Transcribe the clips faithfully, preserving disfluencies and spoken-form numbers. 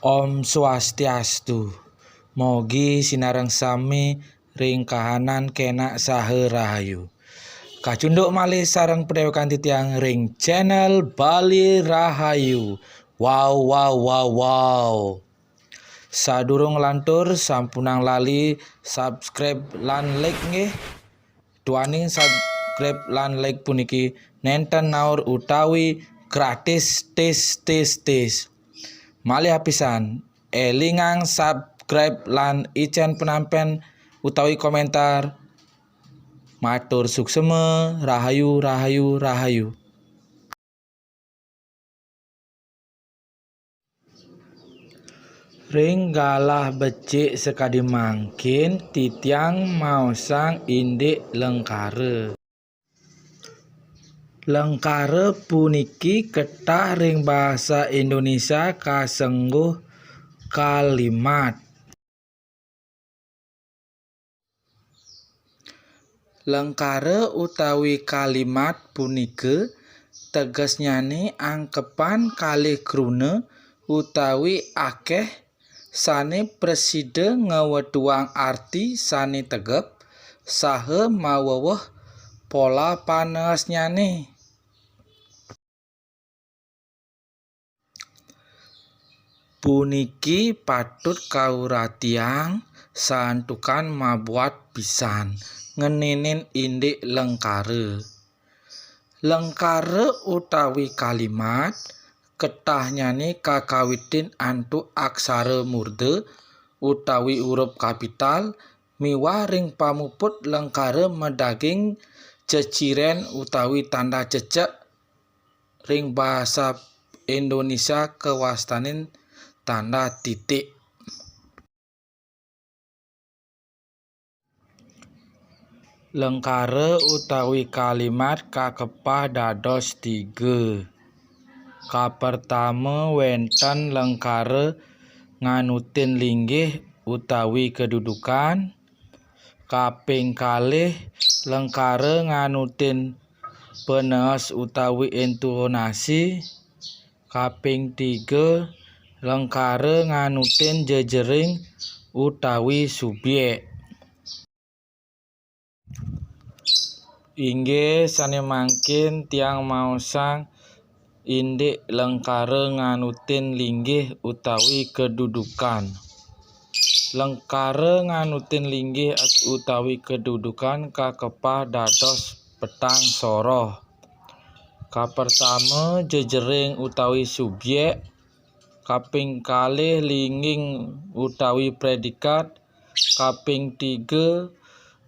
Om Swastiastu. Mogi sinareng sami ring kahanan kenak saha rahayu. Kacunduk malih sareng padewekan titiang ring channel Bali Rahayu. Wow, wow, wow, wow. Sadurung lantur, sampunang lali subscribe lan like nggih. Duaning subscribe lan like puniki nenten naur utawi gratis, tis, tis, tis. Malih apisan, elingang subscribe lan icen penampen utawi komentar. Matur suksema, rahayu, rahayu, rahayu. Ring galah becik sakadi mangkin titiang maosang indik lengkara. Lengkara puniki ketah ring basa Indonesia kasengguh kalimat. Lengkara utawi kalimat punika tegesnyane angkepan kalih kruna utawi akeh sane prasida ngwetuang arti sane tegep saha maweweh pola paneesnyane. Puniki patut kauratiang santukan mabuat pisan ngeninin indik lengkara. Lengkara utawi kalimat ketahnyane kakawitin antuk aksara murda utawi urup kapital miwah ring pamuput lengkara madaging ceciren utawi tanda cecek ring basa Indonesia kawastanin tanda titik. Lengkara utawi kalimat kakepah dados tiga. Kapertama wenten lengkara nganutin linggih utawi kedudukan, kaping kalih lengkara nganutin penees utawi intonasi, kaping tiga lengkara nganutin jejering utawi subyek. Inggih sane mangkin tiang maosang indik lengkara nganutin linggih utawi kedudukan. Lengkara nganutin linggih utawi kedudukan kakepah dados petang soroh. Kapertama, jejering utawi subyek, kaping kalih, lingging utawi predikat, kaping tiga,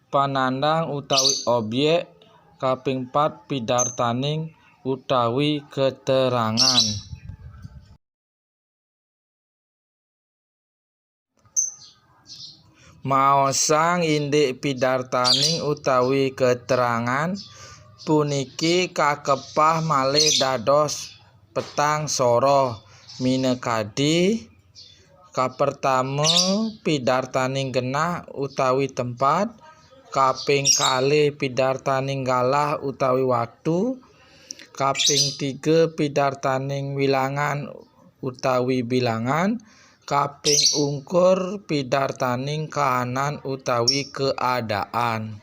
panandang utawi objek, kaping pat, pidartaning utawi keterangan. Maosang indik pidartaning utawi keterangan puniki kakepah malih dados petang soroh, minakadi, kapertama, pidartaning genah utawi tempat, kaping kalih, pidartaning galah utawi waktu, kaping tiga, pidartaning wilangan utawi bilangan, kaping ungkur, pidartaning kahanan utawi keadaan.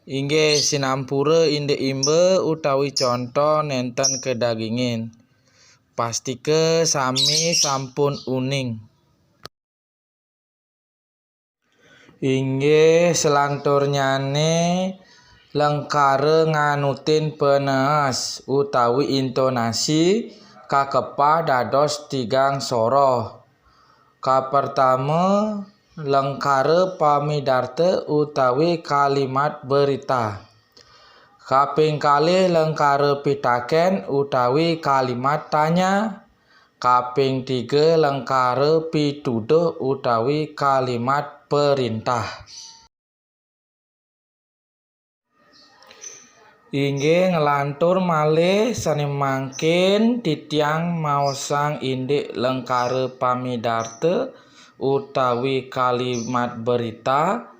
Inggih, sinampura indik imba utawi conto nenten kadagingin. Pastika sami sampun uning. Inggih, salanturnyane lengkara nganutin penees utawi intonasi kakepah dados tigang soroh. Kapertama, lengkara pamidarta utawi kalimat berita. Kaping kalih, lengkara pitaken utawi kalimat tanya. Kaping tiga, lengkara pituduh utawi kalimat perintah. Inggih, nglantur malih sane mangkin titiang maosang indik lengkara pamidarta utawi kalimat berita,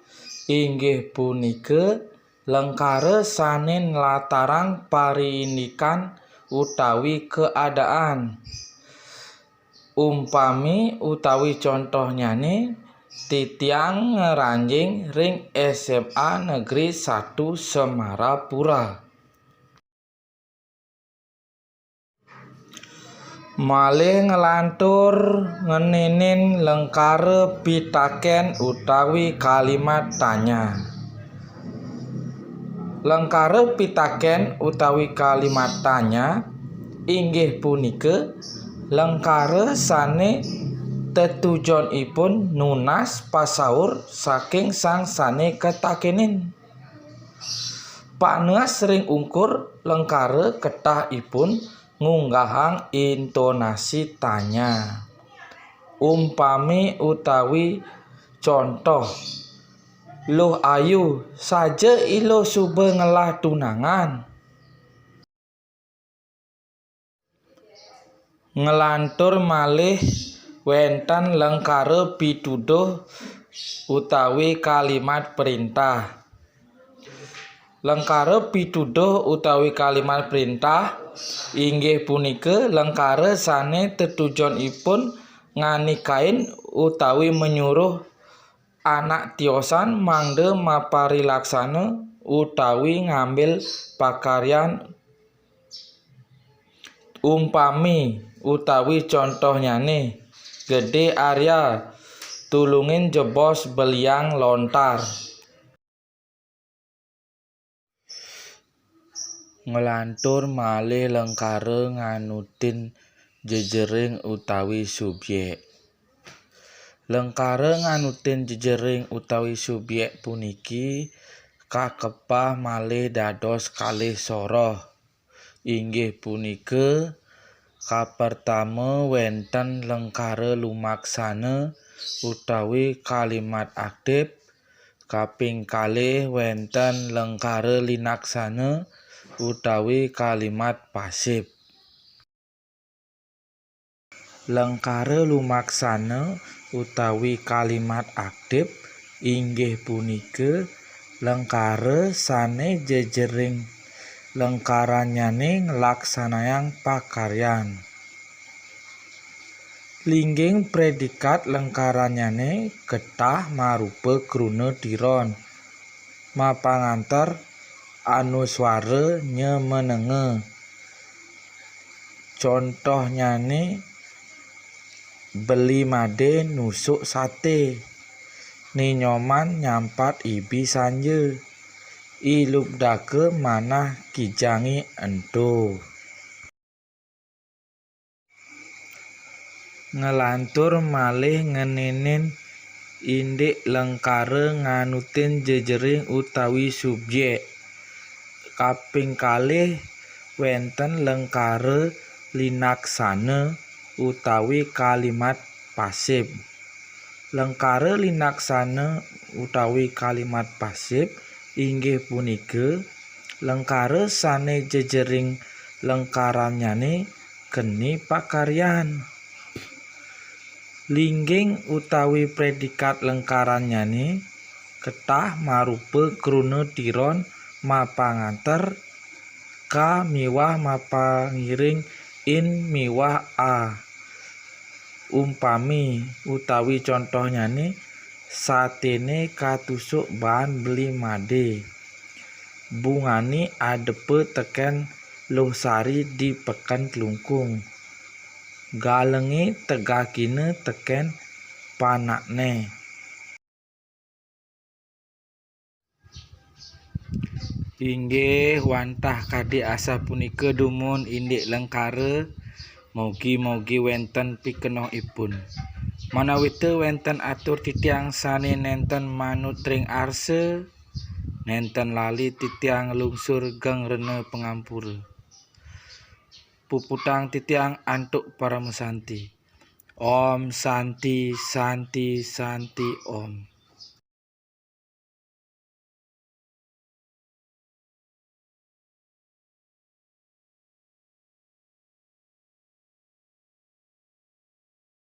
inggih punika lengkara sane nlatarang pariindikan utawi keadaan. Umpami utawi contohnyane, titiang ngranjing ring S M A Negeri Satu Semarapura. Malih nglantur ngeninin lengkara pitaken utawi kalimat tanya. Lengkara pitaken utawi kalimat tanya inggih punika lengkara sane tetujonipun nunas pasaur saking sang sane katakenin. Panuas ring ungkur lengkara ketahipun ngunggahang intonasi tanya. Umpami utawi contoh, Luh Ayu, saja Iluh suba ngelah tunangan. Nglantur malih wenten lengkara pituduh utawi kalimat perintah. Lengkara pituduh utawi kalimat perintah inggih punika lengkara sane tetujonipun nganikain utawi menyuruh anak tiosan mangda maparilaksana utawi ngambil pakaryan. Umpami utawi contohnyane, Gede Arya, tulungin jebos beliang lontar. Nglantur malih lengkara nganutin jejering utawi subjek. Lengkara nganutin jejering utawi subjek puniki kakepah malih dados kalih soroh. Inggih punika, kapertama wenten lengkara lumaksana utawi kalimat aktif, kaping kalih wenten lengkara linaksana utawi kalimat pasif. Lengkara lumaksana utawi kalimat aktif inggih punika lengkara sane jejering lengkarannyane nglaksanayang pakaryan. Lingging predikat lengkarannyane ketah marupa kruna tiron, mapanganter anuswara nyemenenga. Contohnyane, Beli Made nusuk sate, Ni Nyoman nyampat ibi sanja, I Lubdaka manah kijangi ento. Nglantur malih ngeninin indik lengkara nganutin jejering utawi subjek. Kaping kalih wenten lengkara linaksana utawi kalimat pasif. Lengkara linaksana utawi kalimat pasif inggih punika lengkara sane jejering lengkarannyane keni pakaryan. Lingging utawi predikat lengkarannyane ketah marupa kruna tiron mapanganter ka miwah mapangiring in miwah a. Umpami utawi contohnyane, satene katusuk baan Beli Made. Bungani adepa teken Luh Sari di Peken Klungkung. Galenge tegakina teken panakne. Inggih wantah kadi asapunika dumun indik lengkara, mogi-mogi wenten pikenohipun. Manawita wenten atur titiang sane nenten manut ring arsa, nenten lali titiang lungsur geng rena pangampura. Puputang titiang antuk paramasanti. Om Santi, Santi, Santi, Om.